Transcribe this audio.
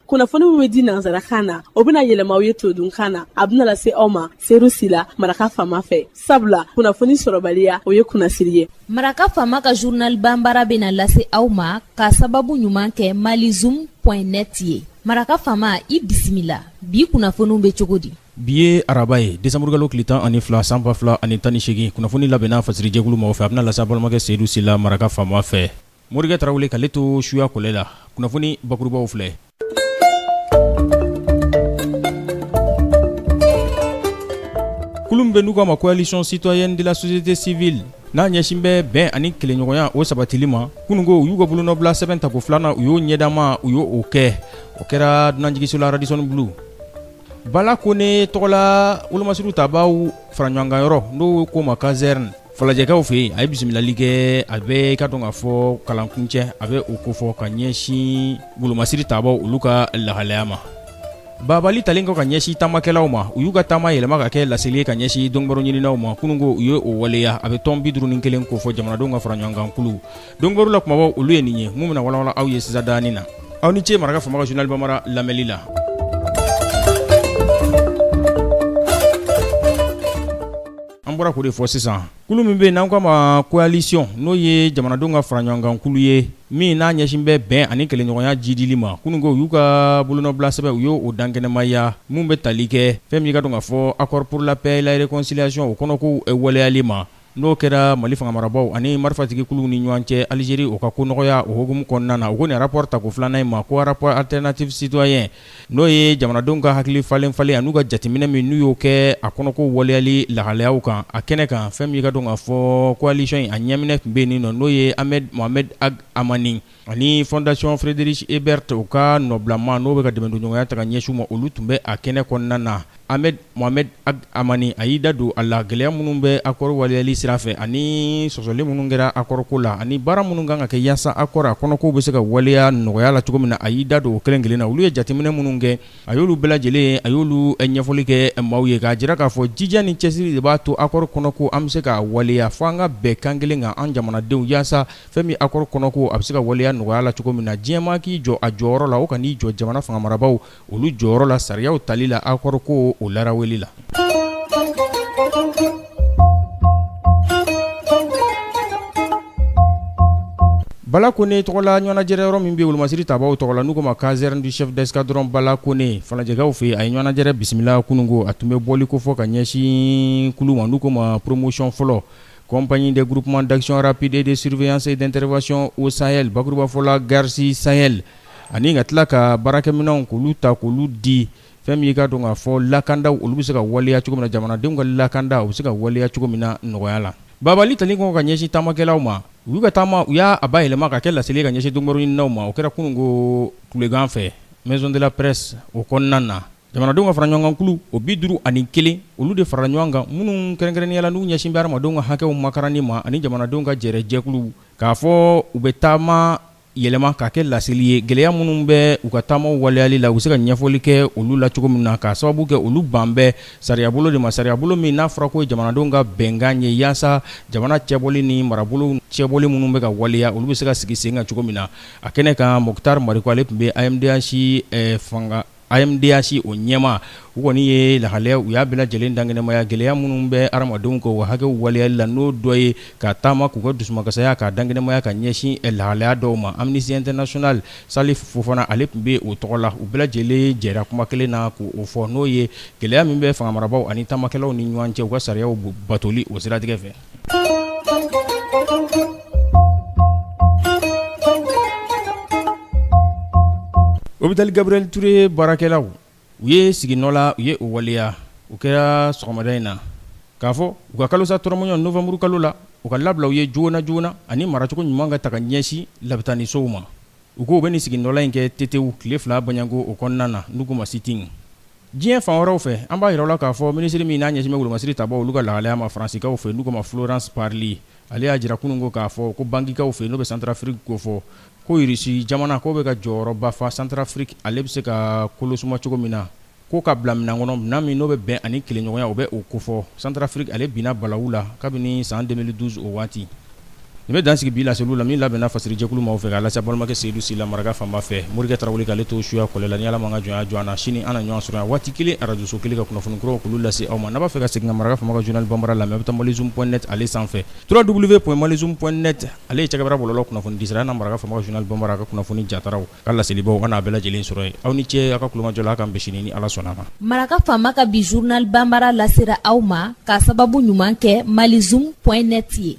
Kunnafoni min bɛ di nansarakan na, o bɛna yɛlɛma aw ye todunkan na. A bɛna lase aw ma Seru Sila, Maraka Faama fɛ, sabula kunnafoni sɔrɔbaliya, o ye kunnasiri ye. Maraka Faama ka journal banbara bɛna lase aw ma ka sababu ɲuman kɛ malizoom point net ye. Maraka Faama, i bisimila. Bi kunnafoniw bɛ cogo di? Bi ye araba ye, desanburukalo tile 12 san 2018. Kunnafoni labɛnna fasirijɛkulu maaw fɛ, a bɛna lase balimakɛ Seyidu Sila, Maraka Faama fɛ. Morikɛ Tarawele k'ale to suya kɔlɛ la. Kunnafoni bakurubaw filɛ. Kulu min bɛ n'u k'a ma Coalition citoyenne de la société civile, n'a ɲɛsin bɛ bɛn ani kelenɲɔgɔnya o sabatili ma, kununko u y'u ka bolonɔbila sɛbɛn tako filanan, u y'o ɲɛdama, u y'o o kɛ. O kɛra dunanjiginso la Radisson Blu. Bala Kone tɔgɔla wolomasiri tabaw faraɲɔgɔnkanyɔrɔ, n'o k'o ma caserne, Falajɛkaw fɛ yen, a ye bisimilali kɛ. A bɛ ka dɔn k'a fɔ kalankuncɛ, a bɛ o kofɔ ka ɲɛsin wolomasiri tabaw olu ka lahalaya ma. Babali talen kɔ ka ɲɛsin taamakɛlaw ma, u y'u ka taama yɛlɛma ka kɛ laseli ye ka ɲɛsin donkibaru ɲininaw ma. Kununko u ye o waleya. A bɛ tɔn 51 kofɔ, jamanadenw ka faraɲɔgɔnkankulu. Donkibaru la kumabaw, olu ye nin ye mun bɛna walawala aw ye sisan daani na. Aw ni ce Maraka Faama ka journal bambara lamɛnli la. An bɔra k'o de fɔ sisan. Kulu min bɛ yen n'an k'a ma coalition, n'o ye jamanadenw ka faraɲɔgɔnkankulu ye min n'a ɲɛsin bɛ bɛn ani kelenɲɔgɔnya jidili ma, kununko u y'u ka bolonɔbila sɛbɛn, u y'o dankɛnɛmaya, min bɛ tali kɛ fɛn min ka dɔn k'a fɔ accord pour la paix et la réconciliation o kɔnɔko waleyali ma, n'o kɛra Mali fanga marabaaw ani marifatigi kuluw ni ɲɔgɔn cɛ Algérie, o ka ko nɔgɔya o hukumu kɔnɔna na. U ko nin rapport tako filanan in ma ko rapport alternative citoyen, n'o ye jamanadenw ka hakili falen falen an'u ka jateminɛ min n'u y'o kɛ a kɔnɔko waleyali lahalayaw kan. A kɛnɛ kan, fɛn min ka dɔn k'a fɔ coalition in a ɲɛminɛ tun bɛ yen nɔ, n'o ye Ahmed Mohamed Ag Amani ani Fondation Friedrich Ebert, u ka nɔbilama n'o bɛ ka dɛmɛdonɲɔgɔnya ta ka ɲɛsin u ma, olu tun bɛ a kɛnɛ kɔnɔna na. Ahmed Mohamed Ag Amani, a y'i da don a la gɛlɛya minnu bɛ accord waleyali sira fɛ ani sɔsɔli minnu kɛra accord ko la ani baara minnu kan ka kɛ yaasa accord a kɔnɔkow bɛ se ka waleya nɔgɔya la cogo min na. A y'i da don o kelen kelen na. Olu ye jateminɛ minnu kɛ, a y'olu bɛɛ lajɛlen, a y'olu ɲɛfɔli kɛ maaw ye k'a jira k'a fɔ jija ni cɛsiri de b'a to accord kɔnɔko an bɛ se k'a waleya, fo an ka bɛn kan kelen kan an jamanadenw, yaasa fɛn min accord kɔnɔko a bɛ se ka waleya nɔgɔya la cogo min na. Diɲɛmaa k'i jɔ a jɔyɔrɔ la, o kan'i jɔ jamana fanga marabaaw olu jɔyɔrɔ la sariyaw tali la accord ko o laraweli la. Bala Kone tɔgɔla ɲɔgɔnnajɛrɛ yɔrɔ min bɛ wolomasiri tabaw tɔgɔ la, n'u k'o ma caserne du chef d'escadron Bala Kone, Falajɛkaw fɛ yen, a ye ɲɔgɔnnajɛrɛ bisimila kununko. A tun bɛ bɔli kofɔ ka ɲɛsin kulu ma n'u k'o ma promotion fɔlɔ, compagnie des groupements d'action rapide et de surveillance et d'intervention au Sahel, bakurubafɔ la GARSI Sahel, ani ka tila ka baarakɛminɛnw k'olu ta k'olu di fɛn min ka dɔn k'a fɔ lakandaw olu bɛ se ka waleya cogo min na, jamanadenw ka lakanda u bɛ se ka waleya cogo min na nɔgɔya la. Babali talen kɔ ka ɲɛsin taamakɛlaw ma, u y'u ka taama, u y'a bayɛlɛma ka kɛ laseli ka ɲɛsin donkibaru ɲininaw ma. O kɛra kununko tilegan fɛ maison de la presse o kɔnɔna na. Jamanadenw ka faraɲɔgɔnkankulu o 51, olu de farala ɲɔgɔn kan, minnu kɛrɛnkɛrɛnnenya la n'u ɲɛsin bɛ hadamadenw ka hakɛw makaranni ma ani jamanadenw ka jɛrɛ jɛkulu, k'a fɔ u bɛ taama yɛlɛma ka kɛ laseli ye gɛlɛya minnu bɛ u ka taamaw waleyali la, u bɛ se ka ɲɛfɔli kɛ olu la cogo min na, k'a sababu kɛ olu ban bɛ sariyabolo de ma, sariyabolo min n'a fɔra ko jamanadenw ka bɛnkan ye yaasa jamana cɛbɔli ni marabolo cɛbɔli minnu bɛ ka waleya, olu bɛ se ka sigi sen kan cogo min na. A kɛnɛ kan, Moctar Mariko, ale tun bɛ AMDH fanga AMDH o ɲɛmaa. U kɔni ye lahalaya, u y'a bɛɛ lajɛlen dankɛnɛmaya gɛlɛya minnu bɛ hadamadenw kan u hakɛw waleyali la, n'o dɔ ye ka taama k'u ka dusumakasaya k'a dankɛnɛmaya ka ɲɛsin lahalaya dɔw ma. Amnesty International, Salif Fofana, ale tun bɛ o tɔgɔ la. U bɛɛ lajɛlen jɛra kuma kelen na k'o fɔ, n'o ye gɛlɛya min bɛ fanga marabaaw ani taamakɛlaw ni ɲɔgɔn cɛ u ka sariyaw batoli o siratigɛ fɛ. Hôpital Gabriel Touré baarakɛlaw, u ye siginɔ la, u ye o waleya. O kɛra sɔgɔmada in na k'a fɔ u ka kalosa tɔrɔmɔɲɔ novembre kalo la, u ka labila u ye joona joona ani maracogo ɲuman ka ta ka ɲɛsin labitanisow ma. U ko u bɛ nin siginɔla in kɛ tetew tile 2 baɲanko o kɔnɔna na, n'u k'o ma sit-in. Diɲɛ fan wɛrɛw fɛ, an b'a jira aw la k'a fɔ minisiri min n'a ɲɛsin bɛ wolomasiri tabaw olu ka lahalaya ma Faransikaw fɛ, n'u k'o ma Florence Parly, ale y'a jira kunun ko k'a fɔ ko Banguikaw fɛ, n'o bɛ Centrafrique kofɔ, ko Russie jamana k'o bɛ ka jɔyɔrɔba fa Centrafrique ale bɛ se ka kolosuma cogo min na, ko ka bila minɛn kɔnɔ, minɛn min n'o bɛ bɛn ani kelenɲɔgɔnya, o bɛ o kofɔ. Centrafrique ale binna balawu la kabini san 2012 o waati. Nin bɛ dan sigi bi laseliw la min labɛnna fasirijɛkulu maaw fɛ k'a lase balimakɛ Seyidu Sila maraka fanba fɛ Morikɛ Tarawele k'ale to suya kɔlɛ la ni Ala m'an ka jɔnya jɔ an na sini an na ɲɔgɔn sɔrɔ yan waati kelen arajoso kelen ka kunnafoni kuraw k'olu lase aw ma n'a b'a fɛ ka segin ka maraka faama ka journal banbara lamɛn a bɛ taa malizoom point net ale sanfɛ www.malizoom.net ale ye cakɛbara bɔlɔlɔ kunnafoni disira an na maraka faama ka journal banbara ka kunnafoni jataraw ka laselibaw an n'a bɛɛ lajɛlen sɔrɔ yen aw ni ce aw ka tulomajɔ la a k'an bɛn sini ni Ala sɔnna a ma. Maraka faama ka bi journal banbara lasera aw ma k'a sababu ɲuman kɛ malizoom point net ye.